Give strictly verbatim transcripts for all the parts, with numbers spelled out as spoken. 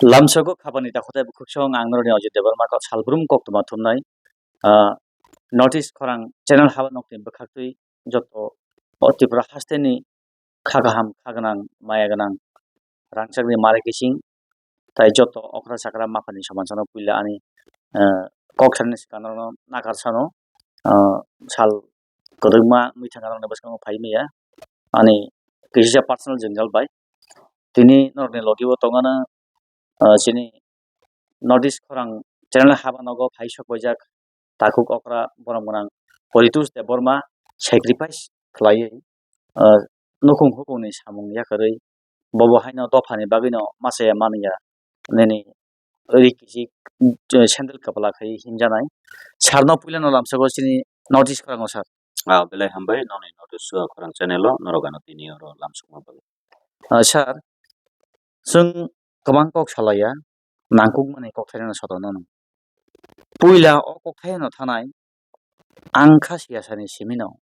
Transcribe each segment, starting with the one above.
Lamsogo khapani takhuk tei bwkhwksong ang norokni Ajit Debbarma kok salbrum koktwma thumnai. Ah, North East khorang channel haba nokni bwkhaktwi joto o Tripura hasteni kha kaham, kha gwnang, maya gwnang, rangchakni mare kising, tai joto okra chakra maphani somansano puila ani, ah, kok sanani swkang norokno nakar sano, ah, sal kwdwkma mwthangna norokni bwskango phai maya ani kisa personal jwngjal bai. Tini norokni logi o tongana, ah, chini North East khorang channel haba nogo phai sok paijak takhuk okra borom gwnang Poritos Debbarma sacrifice khlaiwi, ah, nukhung hukungni samung yakarwi bobo haino dophani bagwino machaya manya nini ri kisi, eh, sandal kwpla khai himjanai. Sarno puilano lamsogo chini North East khorango sir. Ah, belai hambai noni North East khorang channel o norok ano tini oro lamsokma bagwi. Ah, sir, chwng kwbang kok salaiya, nangkukmani kok thairano sotonno. Puila o kok thairano thanai, ang kha siyasani simino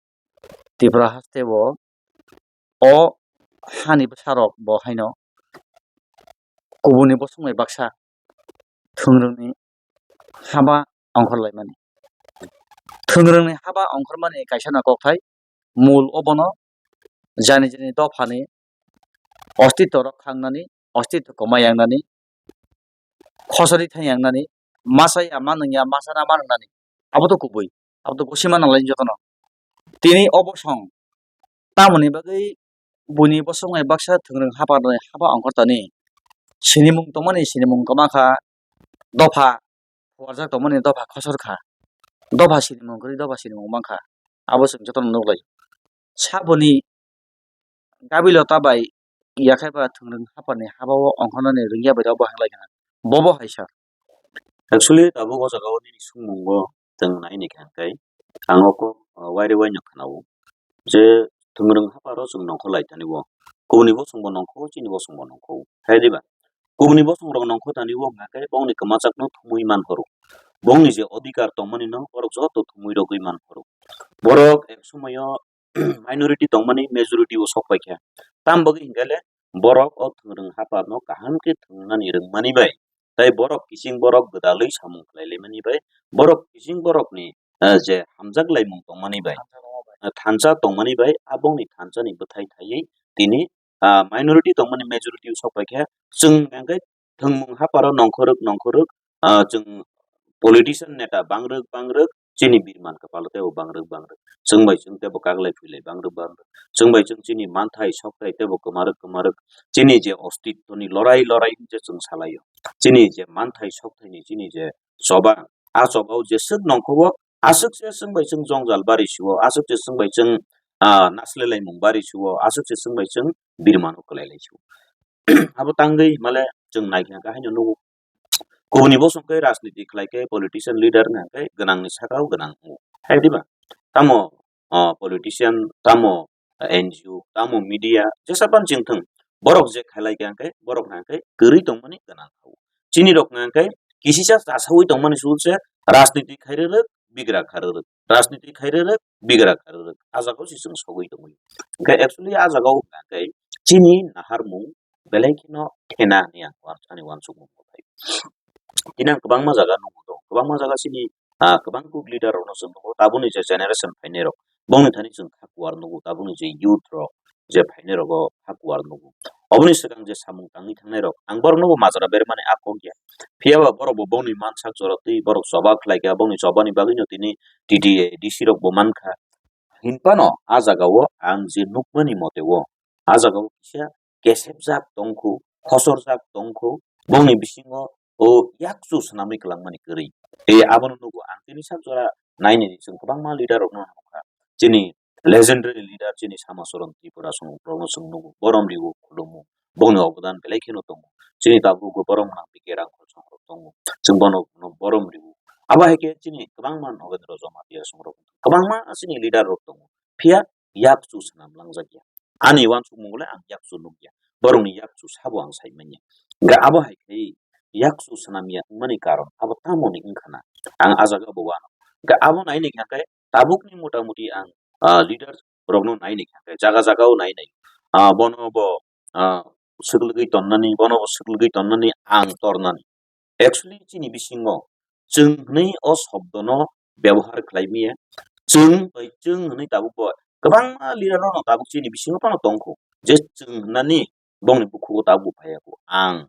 Tripura haste o o hani bwsarok bo haino kubuni bosongni baksa thwngrwngni haba ongkhorlaimani. Thwngrwngni haba ongkhormani kaisano kokthai mul obono jani jani dophani ostitw rok khangnani, ostitw kwma yangnani, khosori thang yangnani, masa ya manwng ya, masa na manwng nani. Abo to kubui, abo to gosi manang lai jotono. Tini obo song tamoni bagwi buini bosongni baksa thwngrwng hapar haba ongkhortani. Sinimung tongmani sinimung kwma kha, dopha phuarjak tongmani dopha khosor kha, dopha sinimung kwrwi dopha sinimung mankha, abo chwng jotono nuklai. Saboni gabilota bai yakhai ba thwngrwng hapani haba o ongkhornani rwngya bai rok bo hwnglai kha. Bobo hai sir. Actually, tabuk o jaga o nini swngmungo chwng nai ni kha hwnkhe, ang o kok, uh, wairi waino khna-o je thwngrwng haparo chwng nongkhor lai tani o. Kubuni bosongbo nongkho, chini bosongbo nongkho. Hai diba? Kubuni bosongrok nongkho tani o hwnkhe bongni kwmajak no thumui man phuru. Bongni je odhikar tongmani no borok joto thumui rogwi man phuru. Borok ek somoyo minority tongmani majority o sok paikha. Tam bagwi hwnkhe le borok o thwngrwng hapar no kaham khe thwngnani rwngmani bai, tai borok kiching borok gwdalwi samung khlai laimani bai, borok kiching borokni, eh, je hamjak laimung tongmani bai, eh, thansa tongmani bai, abongni thansani bwthai thaiwi tini, ah, minority tongmani majority o sok paikha. Chwng hwnkhe thwngmung haparo nongkhorok nongkhorok, ah, chwng politician neta bangrwk bangrwk chini birman kwpalo teibo bangrwk bangrwk. Chwng bai chwng teibo kaglai philai bangrwk bangrwk. Chwng bai chwng chini manthai sokthai teibo kwmarwk kwmarwk. Chini je ostitwni lorai lorai je chwng salaio. Chini je manthai sokthaini chini je choba, a chobao jeswk nongkho o aswk se chwng bai chwng jwngjal bari sio, aswk se chwng bai chwng, ah, naslelaimung bari sio, aswk se chwng bai chwng birmano kwlai lai sio. Abo tangwi himale chwng naikha khe haino nugo. Kubuni bosong khe rajniti khlai khe politician leader wngkha khe gwnangni sakao gwnang wngo. Hai diba? Tamo, ah, politician, tamo N G O, tamo media, jesa pan chingthwng, borok je khailai khe hwnkhe, borok hwnkhe kwrwi tongmani gwnang kha. Chini rok hwnkhe kisisa chasawi tongmani sulse rajniti khairwrwk, bigra kharwrwk, rajniti khairwrwk, bigra kharwrwk. A jagao se chwng sogwi tongwi. Hwnkhe actually a jagao hwnkhe chini naharmung belai kheno khena hinwi ang ani uansukmung bo phai. Tini ang kwbangma jaga nukgo, kwbangma jaga chini, ah, kwbang kuk leader rokno chwng nukgo, tabukni je generation phainai rok, bongni thani chwng kha kuar nukgo, tabukni je youth rok je phainai rogo kha kuar nukgo. Oboni swkang je samung tangwi thangnai rok, ang borokno bo majra bermani a kok ya. Phiya ba borok bo bongni mansak jora twi borok choba khlai kha, bongni chobani bagwino tini T T A D C rok bo man kha. Hinphano a jagao ang je nukmani mote o, a jagao kisa kesepjak tongkhu, khosorjak tongkhu, bongni bisingo o yakchu swnamwi kwlangmani kwrwi. Tei abono nugo ang tini sak jora nainani chwng kwbangma leader rokno nukha. Chini legendary leader chini Sama Charan Tripura song rokno chwng nugo, borom rio, khulumo, bongni obodan belai kheno tongo. Chini tabukgo borom nang B K Rangkhol song rok tongo. Chwng bono, bono borom rio. Abo hai khe chini kwbangma Nogendra Jamatia song rok, kwbangma chini leader rok tongo. Phiya yakchu swnam langjak ya. Ani uansukmung le ang yakchu nuk ya. Borokni yakchu sabo ang sai manya. Hwnkhe abo hai khe yakchu swnam ya wngmani karon abo tamoni wngkha na? Ang a jaga bo uanw. Hwnkhe abo nainai khe hwnkhe tabukni mota muti ang, ah, leaders rokno nainai khe hwnkhe jaga jaga o nainai. Ah, bono bo, ah, swklwgwi tonnani, bono bo swklwgwi tonnani, ang tornani. Actually, chini bisingo chwng hwnwi o shobdono byabohar khlai maya. Chwng bai chwng hwnwi tabuk bo kwbangma leader rokno tabuk chini bisingo phano tongkho. Je chwng hwnani bongni bukhugo tabuk bo phaiya kho. Ang.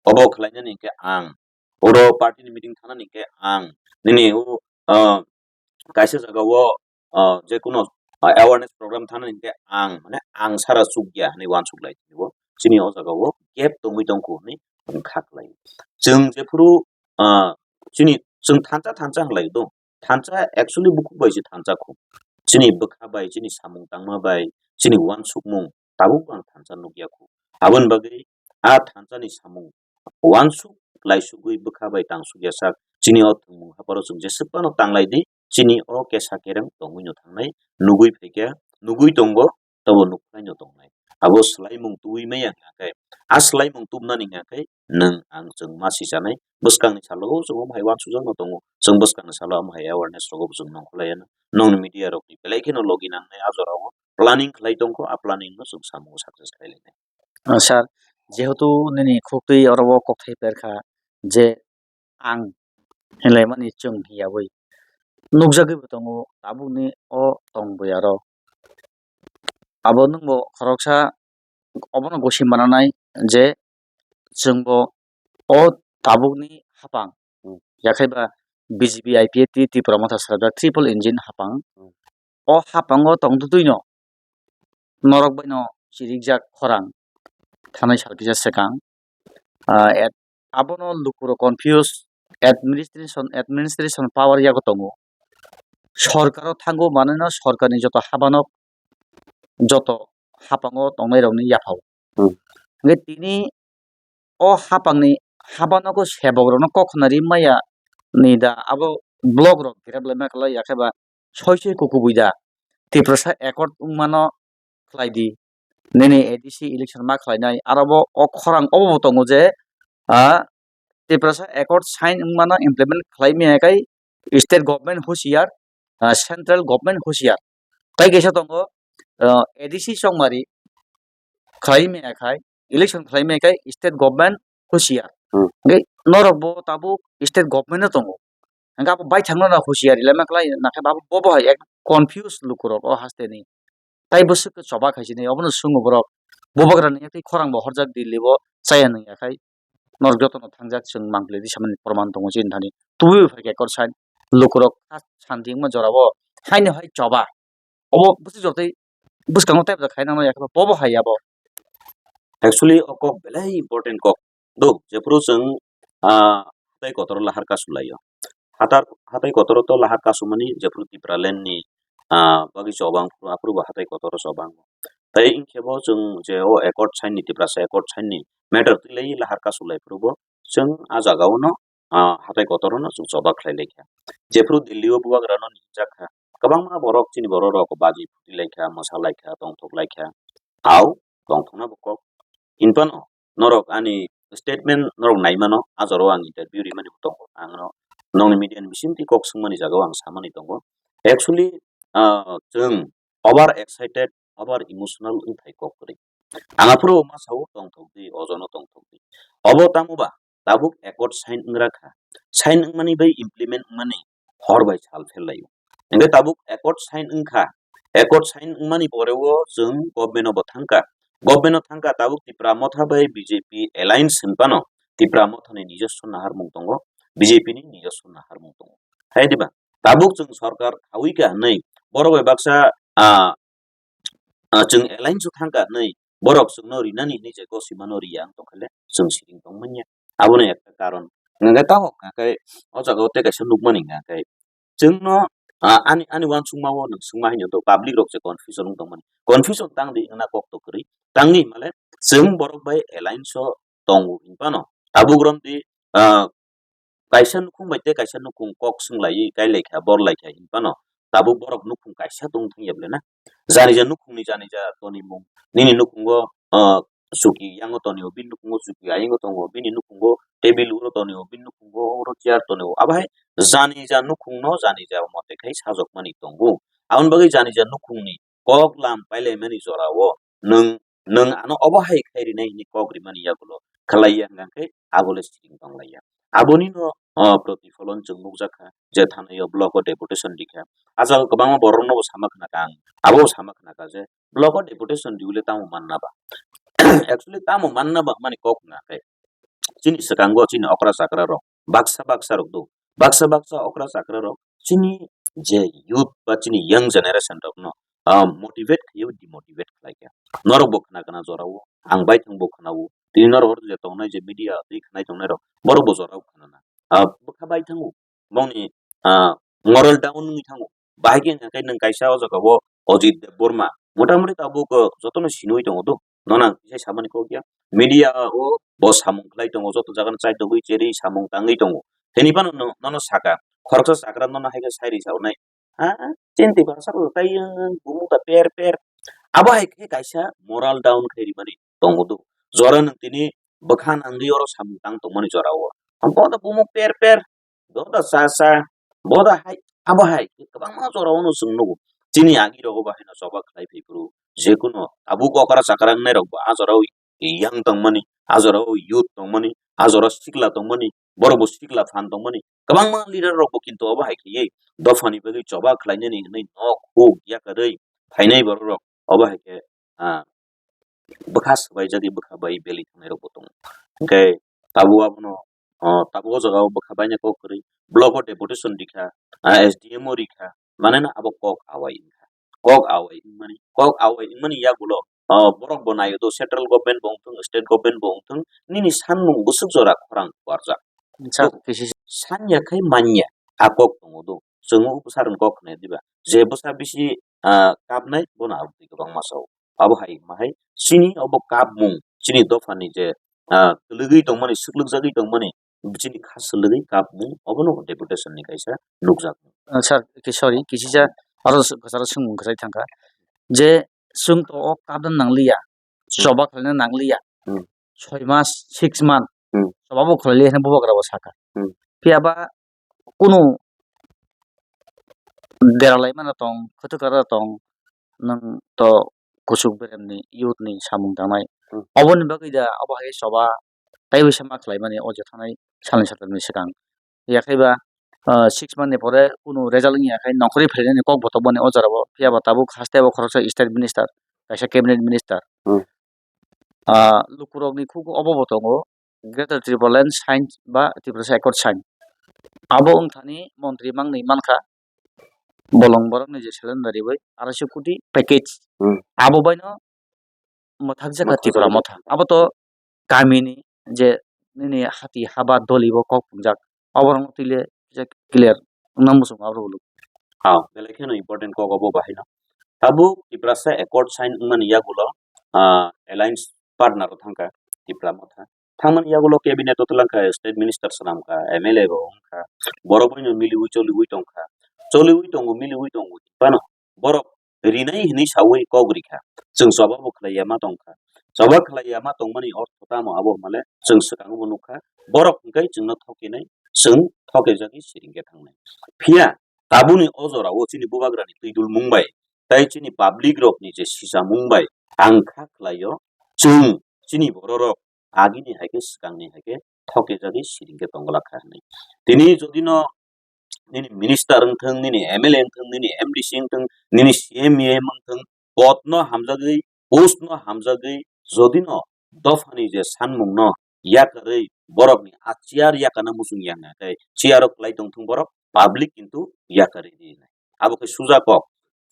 Obo khlainani hinkhe ang. Oro party ni meeting thangnani hinkhe ang. Nini o, ah, kaisa jagao, ah, jekunu, ah, awareness program thangnani hinkhe ang, mane ang sara chukya hwnwi uansuk lai tini o. Chini o jagao gap tongwi tongkho hwnwi ang kha khlai. Chwng jephuru, ah, chini chwng thansa thansa hwnlai do. Thansa actually bukhuk bai se thansa kho. Chini bwkha bai, chini samung tangma bai, chini uansukmung tabuk bo ang thansa nukya kho. Aboni bagwi a thansa ni samung uansuk laisugwi bwkha bai tangsukya sak. Chini o thwngmung hapharo chwng jeswk phano tanglai di, chini o kesa kereng tongwi no thangnai, nugwi phaikha, nugwi tongo, tobo nukhlai no tongnai. Abo swlaimung tubui maya hwnkha khe, a swlaimung tubnani hwnkha khe nwng ang chwng ma si chanai. Bwskangni salo chwng omo hai uansukjak no tongo, chwng bwskangni salo omo hai awareness rogo bo chwng nongkhorlai ya no. Nongni media rok ni belai kheno logi nangnai a jorao planning khlai tongkho, a planning no chwng samungo success khlai lainai. Ah, sir, jehetu nini khuktwi oro o kokthai perkha je ang hinlaimani chwng hiyawi nukjagwi bo tongo, tabukni o tongboyarok. Abo nwngbo khoroksa obono gosi mananai je chwngbo o tabukni hapang, hmm, yakhaiba B J P I P F T Tipra Motha Sarajak triple engine hapang. Hmm. O hapango tongtwtwino norok baino chirikjak khorang thanai sal kisa swkang. Ah, et-, abono lukurok confuse, administration, administration power yago tongo. Sorkaro thango manwino sorkarni joto habanok joto hapango tongnairokni yaphao. Hmm. Hwnkhe tini o hapangni habanogo sebokrokno kok khna ri maya ni da abo block rok grab laima kwlai, yakheba soi soi kukubui da Tiprasa accord wngmano khlai di. Nini A D C election ma khlainai, aro bo o khorang obo bo tongo je, ah, Tiprasa accord sign wngmano implement khlai maya khai state government husiar, ah, central government husiar. Tai kaisa tongo, ah, A D C chongmari khlai maya khai, election khlai maya khai state government husiar. Hmm. Hwnkhe norok bo tabuk state government no tongo. Hwnkhe abo baithangno no husiar rilai ma khlai, nakhe abo bobo hai ek confuse lukurok o hasteni. Tai bwswk khe choba khai sini, obono swngo borok. Bubagrani yakti khorang bo horjak Delhi o chaya nung ya khai. Norok jotono thangjak chwng mangpili di samani proman tongo chini thani. Tubui bo phaikha ekor sign. Lukurok kha santi wngma jorao haino hai choba. Obo bwswk jotoi bwskango tei bwswk khaina nang ya khe bobo hai abo. Actually, o kok belai important kok. Do, jephuru chwng, ah, hatai kotoro lahar kasu laio. Hatar, hatai kotoro to lahar kasumani jephuru Tipraland ni, ah, bagwi chobang phuru, aphuru bo hatai kotoro chobang. Tai hinkhe bo chwng je o accord sign ni, Tiprasa accord sign ni matter twi lai lahar kasu lai phuru bo chwng a jaga o no, ah, hatai kotoro no chwng choba khlai lai kha. Jephuru Delhi o bubagra no nijak kha, kwbangma borok chini borok rok baji phuti lai kha, mwsa lai kha, tongthok lai kha. Au, tongthokna bo kok. Hinphano norok ani statement norok nai mano, a jorao ang interview rimani bo tongo. Ang no nongni media ni bisingtwi kok swngmani jagao ang samani tongo. Actually, ah, chwng over excited, over emotional wngthai kok kwrwi. Ang aphuru ma sao tongthok di, ojono tongthok di. Obo tamo ba tabuk accord sign wngra kha. Sign wngmani bai implement wngmani hor bai sal phel laio. Hingke tabuk accord sign wngkha. Accord sign wngmani pore o chwng government o bo thangkha. Government o thangkha tabuk Tipra Motha bai B J P alliance hinphano Tipra Motha ni nijoswo naharmung tongo, B J P ni nijoswo naharmung tongo. Hai diba? Tabuk chwng sorkar khaui kha hinwi borok bai baksa, ah, ah, chwng alliance o thangkha hinwi borok chwngno rinani hinwi je gosimano riya wng tongkha le chwng siring tongmanya. Abono ekta karon. Hingke tabuk hingke o jaga o tei kaisa nukmani hingke chwngno, ah, ani, ani uansukma o nwng swngma hinwi public rok je confusion wng tongmani. Confusion tang di wngna kok to kwrwi. Tangni himale chwng borok bai alliance o tongo hinphano tabuk romdi, ah, kaisa nukhung bai tei kaisa nukhung kok swng laiwi kai lai kha, bor lai kha hinphano tabuk borok nukhung kaisa tong thang ya ble na. Jani ja nukhungni jani ja tonwi mung. Nini nukhungo, ah, chuki yango tonwi o, bini nukhungo chuki ayango tongo, bini nukhungo table uro tonwi o, bini nukhungo uro chair tonwi o. Abo hai jani ja nukhungno jani ja mote khai sajokmani tongo. Aboni bagwi jani ja nukhungni kok lam pailaimani jorao nwng nwng ano obo hai khai rinai hinwi kok rimani yagulo khlaiya hwnkha khe abo le siring tong laiya. Aboni no, o, protifolon chwng nukjak kha je thanai o block o deputation rikha. A jaga kwbangma borok no bo sama khna kha ang, abo bo sama khna kha je block o deputation riwi le tamo manna ba? Actually tamo manna ba hwnmani kok hwnkha khe chini swkango chini okra chakra rok baksa baksa rok do, baksa baksa okra chakra rok chini je youth ba chini young generation rok no, ah, motivate khayo, demotivate khlai kha. Norok bo khna khna jorao, ang bai thang bo khna o, tini norok je tongnai je media twi khnai tongnai rok, borok bo jorao khna na, ah, bwkha bai thango, bongni, ah, moral down wngwi thango. Bahai khe hwnkha khe nwng kaisa o jaga o Ajit Debbarma, motamoti tabuk, ah, jotono sinwi tongo do, nono ang kisa samani kok ya. Media o bo samung khlai tongo, joto jaga no chai tongwi cherwi samung tangwi tongo. Hini phano no-, nono saka, khoroksa chakra nono hai khe sai rwi sa nai. Ha, chini Tiprasa rok tai, eh, bumung ta per per. Abo hai khe kaisa moral down khai rimani tongo do. Jora nwng tini bwkha nangwi oro samung tang tongmani jora o. Bo da bumung per per, bo da cha cha, bo da hai, abo hai kwbangma jora o no chwng nugo. Chini agi rogo bo haino choba khlai phai phuru, jekuno tabuk okra chakra wngnai rok bo a jora o yang tongmani, a jora o youth tongmani, a jora sikla tongmani, borok bo sikla phan tongmani. Kwbangma leader rok bo kintu obo hai khe dophani bagwi choba khlainani hinwi nok huk yakarwi phainai borok rok obo hai khe, ah, bwkha swbaijagwi bwkha bai belai thangnai rok bo tongo. Hwnkhe tabuk abono, ah, tabuk o jaga o bwkha baina kok kwrwi block o deputation rikha, ah, S D M o rikha, mane no abo kok awai wngkha. Kok awai wngmani, kok awai wngmani yagulo, ah, borok bo naio do, central government bo wngthung, state government bo wngthung, nini sanmung bwswk jora khorang kuarjak. Sir, kisi sanya khai manya a kok tongo do. Chwng o bwsa rwng kok khna diba? Je bwsa bisi, ah, kapnai bono abo twi kwbangma sao. Abo hai ma hai chini obo kapmung, chini dophani je, ah, kwlwgwi tongmani, swklwkjagwi tongmani, chini kha swlwgwi kapmung, obono deputation ni kaisa nukjakmung. Ah, sir, ki-, sorry, kisisa aro s-, kwcharo swngmung kwchai thangkha. Je chwng to o kapna nangliya, Hmm. choba khlaina nangliya. Hmm. Soi mas, six month, Hmm. choba bo khlai liya hwnwi bubagra bo sakha. Hmm. Phiya ba kunu deralai mano tong, kwthwkra tong, nwng to kuchuk beremni youth ni samung tangnai. Hmm. Oboni bagwi da obo hai choba taibo se ma khlai mani o je thangnai salni satamni swkang. Yakhai ba, ah, six month ni pore kunu result wngya khai nongkhorwi phainani kok bo tongmani o jora o. Phiya ba tabuk haste bo khoroksa state minister, kaisa cabinet minister. Hmm. Ah, lukurokni khugo obo bo tongo, Greater Tipraland sign ba Tiprasa Accord sign. Abo wngthani montri mangni mankha, bolong borokni je salenda riwi araisho koti package. Hmm. Abo baino mwthakjak kha Mwthakjak Tipra kha. Motha. Abo to kamini je nini hati haba dolibo kok pungjak. Oborokno twi le kisa clear wngna muchungo aborok. Ha, belai kheno important kok obo bahaino. Tabuk Tiprasa Accord sign wngmani yagulo, ah, alliance partner rok thangkha Tipra Motha. Thangmani yagulo cabinet o twlangkha, state minister swnamkha, M L A bo wngkha. Borok boino miliwi choliwi tongkha. Choliwi tongo, miliwi tongo. Phano borok rinai hinwi sawi kok rikha. Chwng choba bo khlaiya ma tongkha. Choba khlaiya ma tongmani ortho tamo abo hwnmale chwng swkango bo nukha. Borok hwnkhe chwngno thokinai, chwng thokijagwi siringkhe thangnai. Phiya tabukni o jorao chini bubagrani twidulmung bai tei chini public rokni je sichamung bai ang kha khlaio, chwng chini bororok agini hai khe swkangni hai khe thokijagwi siringkhe tongwlak kha hwnwi. Tini jodi no nini minister wngthung, nini M L A wngthung, nini M D C wngthung, nini C M, E M wngthung, pod no hamjagwi, post no hamjagwi, jodi no dophani je sanmung no yakarwi borokni a chair yakana muchung ya hwnkha khe chair o kwlai tongthung borok, public kintu yakarwi rinai. Abo khe suja kok.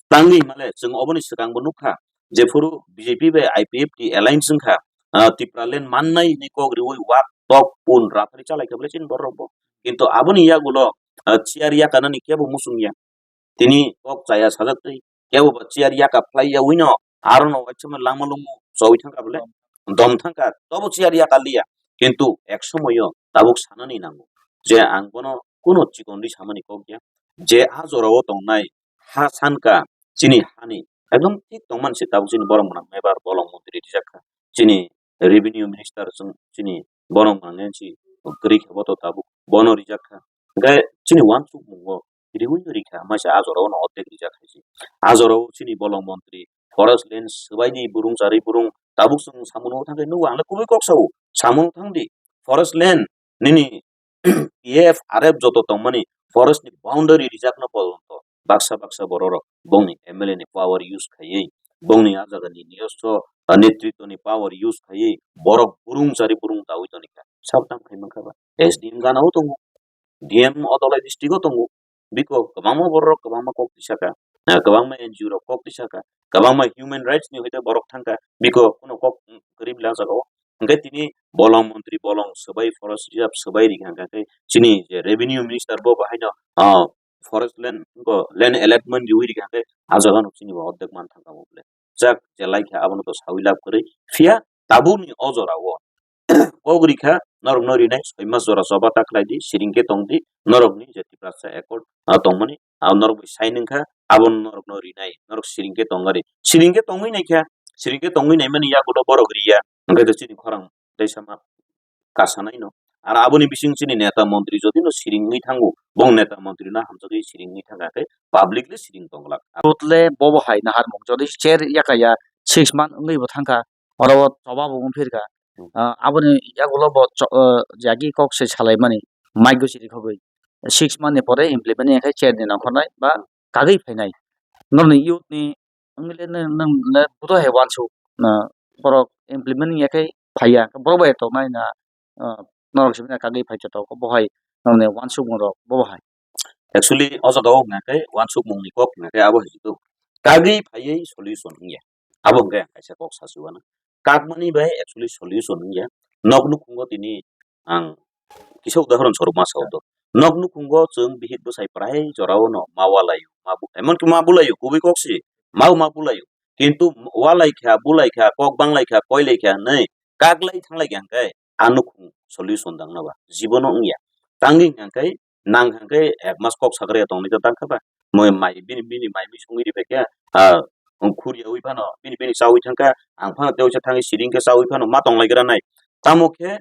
Tangwi himale chwng oboni swkang bo nukha, jephuru B J P bai I P F T alliance wngkha, ah, Tipraland mannai hinwi kok riwi wak tok pun rathari chalaikha bwle chini borok bo. Kintu aboni yagulo, ah, chair yakanani kebo muchung ya. Tini kok chaya sajak twi, kebo ba chair yaka phlai ya wino, aro no waisa langma lungmu choi thangkha bwle, dom thangkha, tobo chair yaka liya. Kintu ek somoyo tabuk sanani nango je ang bono kuno chikon ri samani kok ya, je a jorao tongnai ha sanka chini hani ekdom thik tongmani se tabuk chini borok mwnang mebar bolong montri rijak kha. Chini revenue minister chwng chini borok mwnang nge si kwrwi khe bo to tabuk bono rijak kha. Hwnkhe chini uansukmungo riwi no rikha, maisa a jorao no ordek rijak hai se. A jorao chini bolong montri forest land swbaini burung charwi burung Tabuk chwng samung nugwi thangkhe nugo, ang le kubui kok sao, samung nugwi thangdi. Forest land nini P F, R F joto tongmani forest ni boundary rijakno poronto baksa baksa bororok bongni M L A ni power use khaiwi, bongni ah jagani niyosro, ah, netritwni power use khaiwi borok burung chari burung dawi tonikha. Sak tang khai mankha ba S D M gana o tongo, D M Odolai district o tongo. Biko kwbangma bororok kwbangma kok tisaka, ah, kwbangma N G O rok kok tisaka, kwbangma human rights ni hoite borok thangkha. Biko kuno kok kwrwi bwla jagao. Hwnkhe tini bolong montri bolong swbai forest reserve swbai rikha hwnkhe chini je revenue minister bo bahaino, ah, forest land, bo land allotment riwi rikha hwnkhe ah jagano chini bo ordek man thangkha bo bole. Jak je laikha abono to sawi lab kwrwi. Phiya tabukni o jorao kok rikha, norokno rinai soi mas jora choba ta khlai di, siring khe tong di, norokni je Tiprasa accord, ah, tongmani, ah, norok bai sign wngkha, abono norokno rinai, norok siring khe tong ari. Siring khe tongwi naikha, siring khe tongwi naimani yagulo borok riya, hwnkhe to chini khorang tei sama kasanaino. Aro aboni bising chini neta montri jodi no siringwi thango, bong neta montri no hamjagwi siringwi thangkha khe public le siring tonglak. Vote le bobo hai naharmung, jodi chair yakaya six month wngwi bo thangkha, oro o choba bo wngphirkha. Hmm. Ah, aboni yagulo bo cho-, ah, jagi kok se salaimani, mic go chiri khogwi. Six month ni pore implement wngya khe chair ni nongkhornai ba kagwi phainai. Norokni youth ni wngwi le nwng, nwng le budo hai uansuk, ah, borok implement wngya khe phaiya, borok bai tongnai na, ah, norok simi na kagwi phai joto bo hai norokni uansukmung rok bo hai. Actually, o jaga o hwnkha khe uansukmung ni kok hwnkha khe abo hai kagwi phaiwi solution wngya. Abo hwnkhe ang kaisa kok sasu ano. Kakmani bai actually solution wngya. Nok nukhungo tini ang kisa udahoron swaruk ma sao do. Nok nukhungo chwng bihik bwsai prai jorao no ma walaio, ma bu-, emonki ma bulaio, kubui kok si, ma ma bulaio. Kintu walai kha, bulai kha, kok banglai kha, koilai kha, nei kaklai thanglai kha hwnkhe a nukhung solution dangna ba, jibono wngya. Tangwi hwnkhe nang hwnkhe ek mas kok sakraya tongni ta tangkha ba. Moi mai bini, bini mai mi songwi ribaikha, ah, khuriyaui phano, bini, bini chaui thangkha, ang phano teosa thangwi siring khe chaui phano ma tonglaigra nai. Tamo khe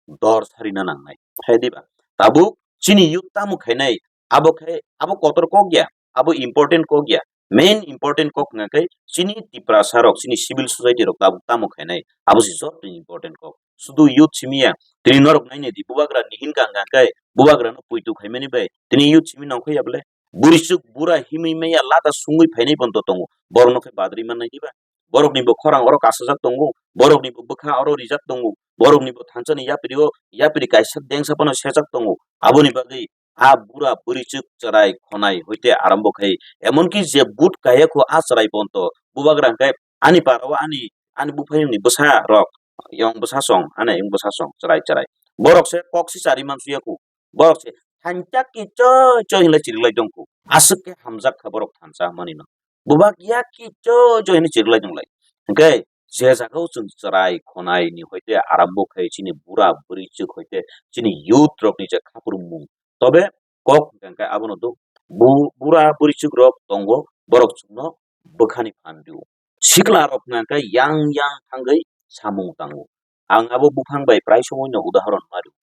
dor sarina nangnai. Hai diba? Tabuk chini youth tamo khainai, abo khai, abo kotor kok ya, abo important kok ya. Main important kok hwnkha khe chini Tiprasa rok, chini civil society rok tabuk tamo khainai, abo se joto important kok. Sudu youth simi ya, tini norok nainai di, bubagra nihin kang kang khe, bubagra no puitu khaimani bai, tini youth simi nongkho ya bole? Burichuk bura himwi maya lata sungwi phainai bondo tongo, borok no khe badri mannai diba? Borokni bo khorang oro kasajak tongo, borokni bo bwkha oro rijak tongo, borokni bo thansa ni yapri o, yapri kaisa dengsa phano sejak tongo. Aboni bagwi a bura burichuk chwrai khonai hoite arambo khai, emonki je but kaya kho a chwrai ponto, bubagra hwnkhe ani para o ani, ani buphayungni bwsa rok, yong bwsa song, ani yong bwsa song, chwrai chwrai. Borok se kok si chari mansuya kho, borok se thansa ki choi choi hinlai chiriklai tong kho. Aswk khe hamjak kha borok thansa manino. Bubak ya ki choi choi hinwi chiriklai tonglai. Hwnkhe je jagao chwng chwrai khonai ni hoite arambo khai chini bura burichuk hoite chini youth rokni je khaprumung. Tobe kok hwnkhe abono do bu-, bura burichuk rok tongo, borok chwngno bwkhani phan rio. Sikla rok hwnkhe yang yang thangwi samung tango. Ang abo buphang bai prai somoi no udahoron ma rio.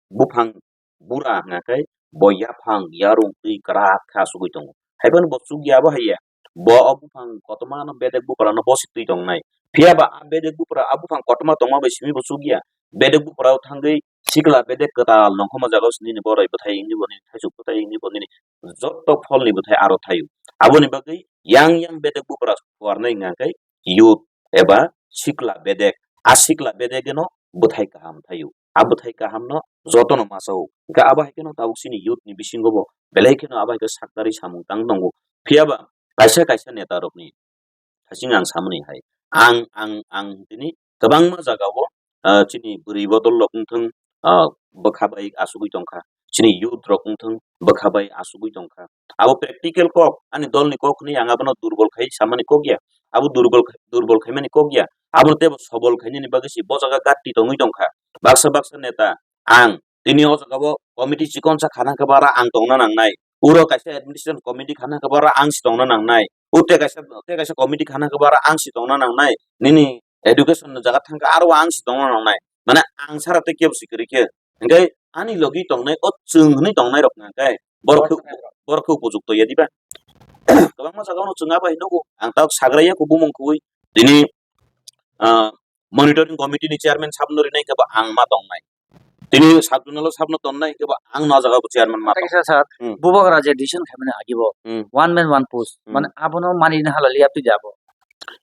Buphang bura hwnkha khe bo yaphang yarwng twi kwrak khe asugwi tongo. Haiphano bo chukya abo haiya. Bo o buphang kotorma no bedek bupra no bosi twi tongnai. Phiya ba a bedek bupra a buphang kotorma tongma bai simi bo chukya. Bedek bupra o thangwi sikla bedek kwtal nongkhorma jaga o se nini boroi bwthai wngwi bo nini thaichuk bwthai wngwi bo nini jotto pholni bwthai aro thaio. Aboni bagwi yang yang bedek bupra phuarnai hwnkha khe youth eba sikla bedek, a sikla bedek eno bwthai kaham thaio. A bwthai kaham no joto no masa o. Hwnkhe abo hai kheno tabuk chini youth ni bisingo bo belai kheno abo hai khe saknari samung tang tongo. Phiya ba kaisa kaisa neta rok ni hasing ang samani hai. Ang, ang, ang tini kwbangma jaga o, ah, chini bwrwi bodol rok wngthung, ah, bwkha bai asugwi tongkha. Chini youth rok wngthung bwkha bai asugwi tongkha. Abo practical kok, ani dol ni kok hwnwi ang abono durbol khai samani kok ya. Abo durbol, durbol khaimani kok ya. Abono teibo sobol khainani bagwi se bo jaga gatti tongwi tongkha. Baksa baksa neta ang tini o jaga o committee chikonsa khana khe bara ang tongna nangnai. Uro kaisa administration committee khana khe bara ang se tongna nangnai. Ute kaisa, te kaisa committee khana khe bara ang se tongna nangnai. Nini education ni jaga thangkha aro ang se tongna nangnai. Mane ang sara tei kebo se kwrwi khe. Hwnkhe ani logi tongnai o chwng hwnwi tongnai rok hwnkhe borok khe, borok khe upojukto ya diba? Kwbangma jaga no chwng abo hai nugo. Ang tabuk sagra ya kubumung kubui. Tini ah, monitoring committee ni chairman sabno rinai khe bo ang ma tongnai. Tini sub zonal o sabno tongnai khe bo ang no o jaga bo chairman ma Tei tong. Kisa sir, Hmm. Bubagra je decision khaimani agi bo, Hmm. One man one post, Hmm. Mane abono manina halali apni jabo.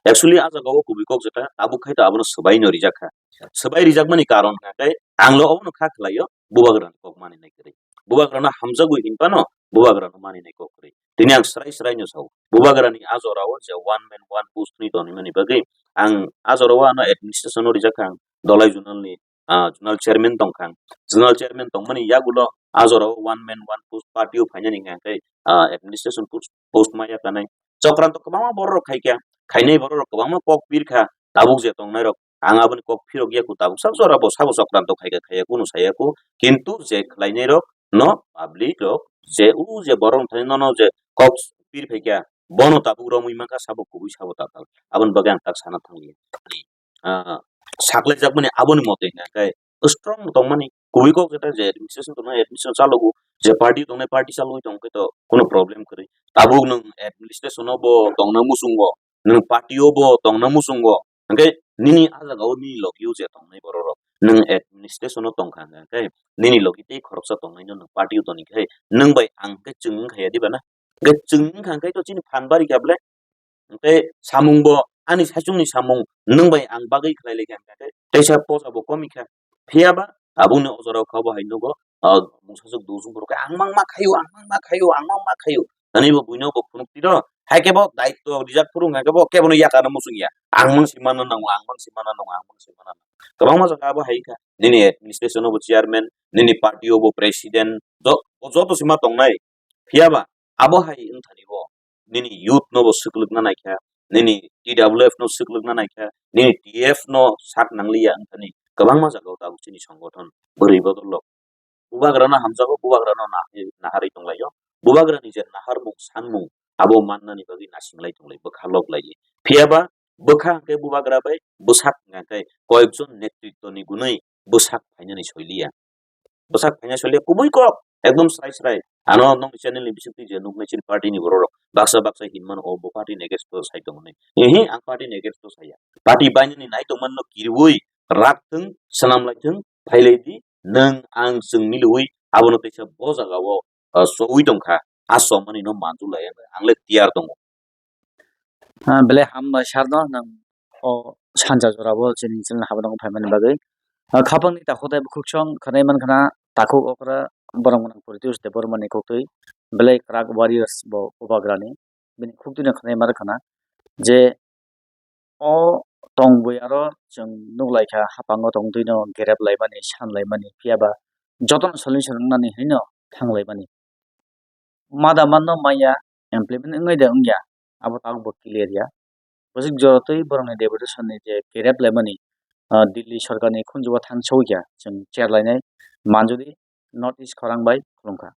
Actually, a jaga o kubui kok jeta, tabuk khai to abono swbai no rijak kha. Swbai rijakmani karon kha khe, ang lo obono kha khlai o, Bubagra ni kok mani nai kwrwi. Bubagra no hamjagwi hinphano, Bubagra no mani nai kok kwrwi. Tini ang srai srai no sao, Bubagra ni a jora o je one man one post ni tonwi mani bagwi, ang a jora o ano administration o rijak kha, ang Dolai Zonal ni, ah, Zonal Chairman tong kha. Zonal Chairman tongmani yagulo a jora o one man one post party o phainani hwnkhe, ah, administration post, post ma ya kanai. Chokranto kwbangma borok rok khai kha, khainai borok rok kwbangma kok pir kha, tabuk je tongnai rok. Ang aboni kok phirok ya ku tabuk sak jora bo sabo chokranto khai kha, khaiya kunu saya ku. Kintu je khlainai rok no public rok je u je borok thani nono je kok pir phai kha, bono tabuk romwi mankha sabo kubui sabo tatal. Aboni bagwi ang tak sana thangli. Ah, saklaijakmani aboni mote hwnkhe strong tongmani kubui kok jeta je administration tongnai administration chalogo, je party tongnai party chalogwi tongkhe to kono problem kwrwi. Tabuk nwng administration o bo tongna muchungo, nwng party o bo tongna muchungo, hwnkhe nini a jaga o nini logi o je tongnai borok rok nwng administration o tongkha hwnkhe nini logi tei khoroksa tongnai no nwng party o toni khe nwng bai ang khe chwng wngkha ya diba na? Hwnkhe chwng wngkha hwnkhe to chini phan bari kha ble. Hwnkhe samung bo ani saichung ni samung nwng bai ang bagwi khlai lai kha hwnkhe teisa posa bo komi kha. Phiya ba aboni o jora o kha bo hai nugo, ah, mungsa juk dusung borok khe ang mang ma khaio, ang mang ma khaio, ang mang ma khaio. Ani bo buino bo phunuk tiro. Hai khe bo daityo rijak phuru hwnkhe bo kebono yakar muchung ya. Ang mang si manna nango, ang mang si manna nango, ang mang si manna nango. Kwbangma jaga abo hai kha. Nini administration o bo chairman, nini party o bo president, jo-, joto sima tongnai. Phiya ba abo hai wngthani bo nini youth no bo swklwkna naikha, nini T W F no swklwkna naikha, nini T F no sak nangliya wngthani kwbangma jaga o tabuk chini songothon bwrwi bodol rok. Bubagra no hamjago, Bubagra no naharwi, naharwi tonglaio. Bubagra ni je naharmung sanmung abo mannani bagwi nasinglai tonglai, bwkha loklai. Phiya ba bwkha hwnkhe Bubagra bai bwsak hwnkhe koyekjon netritto ni gunwi bwsak phainani soiliya. Bwsak phaina soiliya kubui kok, ekdom srai srai. Ano nokni channel ni bisingtwi je nuknai chini party ni borok rok baksa baksa hinmano o bo party ni against o sai tongo hinwi. Ehe, ang party ni against o saya. Party bainani nai tongmani no kiribui rak thung, swnam lai thung, phai lai di, nwng ang chwng miliui abono teisa bo jaga o, ah, choui tongkha. A chomani no manjulai ang, ang le tiyar tongo. Ah, belai hambai sir no, nwng o sanja jora bo chini chini habo tongo phaimani bagwi. Ah, khapang ni takhuk tai bukhuk song khwnai mankha na takhuk okra borok mwnang Pritesh Debbarma ni kok twi belai kwrak warriors bo Bubagra ni. Bini kok twi no khwnai mankha na je o tongwi aro chwng nuklaikha, haphango tongtwi no gerep laimani, san laimani, phiya ba jotono solution wngnani hinwi no thang laimani. Mada manno maya implement wngwi de wngya, abo tabuk bo clear ya. Bwswk jorotwi borokni deputation ni je gerep laimani, ah, Delhi sorkarni khunjugo thang sogwi ya, chwng chair lainai manjudi North East khorang bai khulumkha.